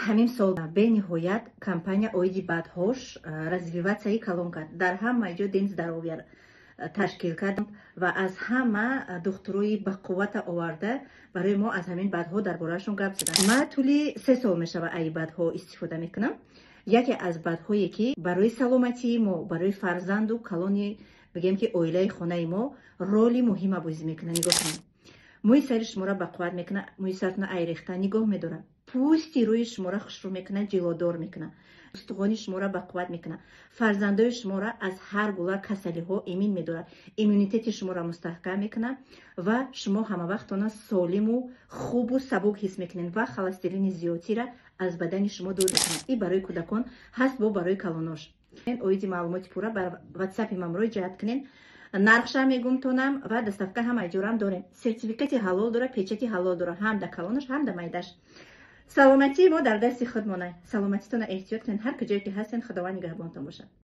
Ҳамин сол бениҳоят компания оиди БАДҳош развиваться калон кард. Дар ҳама ҷо День здоровья ташкил кард ва аз ҳама духтурои бақуввата оварда, барои мо аз ҳамин БАДҳо дар бораашон гап заданд. Ман тӯли 3 сол мешава, ай БАДҳо истифода мекунам. Яке аз БАДҳое, ки барои саломатии мо, барои фарзанду калони, бигем ки, оилаи хонаи мо роли муҳима бозӣ мекунад. Нигоҳ кунед: мӯи сари шуморо бақувват мекунад, мӯи саратона ай рехта нигоҳ медорад, пӯсти рӯи шуморо хушрӯ мекунад, ҷилодор мекунад, устухони шуморо бақувват мекунад, фарзандои шуморо аз ҳар гуна касалиҳо эмин медорад, иммунитети шуморо мустаҳкам мекунад ва шумо ҳамавақтона солиму хубу сабук ҳис мекунед ва холестерини зиёдтира аз бадани шумо дур мекунад. И барои кӯдакон ҳаст, бо барои калонош. Оиди маълумоти пурра бар ватсапи ман муроҷиат кунед. Нархша мегумтонам ва доставка ҳам айҷорам дорем. Сертификати ҳалол дора, печати ҳалол дора, ҳам да калонаш, ҳам да майдаш. Саломатии мо дар дасти худ монад. Саломатитонро эҳтиёт кунед. Ҳар куҷое ки ҳастен, Худованд нигаҳбонтон бошад.